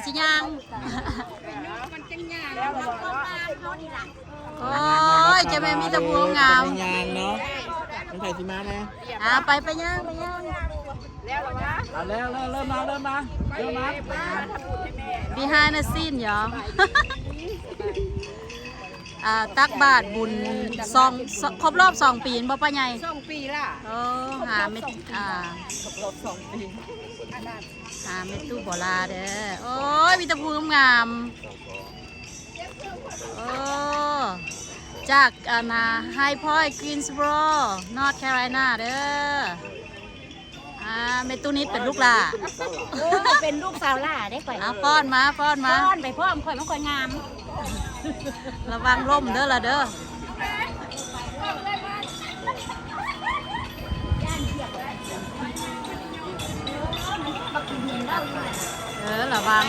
ຊິຍ່າງ ໂອ້ຍ ເຈົ້າແມ່ມີແຕ່ຜູ້ງາມ ຍ່າງເນາະ ມັນໃຜຊິມາແດ່ ອ່າ ໄປ ໄປຍ່າງ ໄປຍ່າງ ເອົາແລ້ວ ເລີ່ມ ເລີ່ມມາ ເລີ່ມມາ ເລີ່ມມາ behind the scene ຫວະ ອ່າ ຕັກບາດບຸນສອງ ຄົບຮອບສອງປີແມ່ນບໍ່ປ້າໃຫຍ່? ສອງປີລະ ໂອ້ ຫາແມ່ ອ່າ ຄົບຮອບສອງປີ ຫາແມ່ຕູ້ບໍ່ລາເດີ ໂອ້ຍ ມີແຕ່ຜູ້ງາມໆ ໂອ້ ຈາກ ອັນນ່າ High Point Greensboro North Carolina ເດີ ອ່າ ແມ່ຕູ້ນິດເປັນລູກຫຼ້າ ເອີ ເປັນລູກສາວຫຼ້າເດ້ຂ້ອຍ ອ່າ ຟ້ອນມາ ຟ້ອນມາ ຟ້ອນໄປພ້ອມຂ້ອຍ ມັນຄ່ອຍງາມ ລະວັງລົ້ມເດີລະເດີ ເອີ ລະວັງ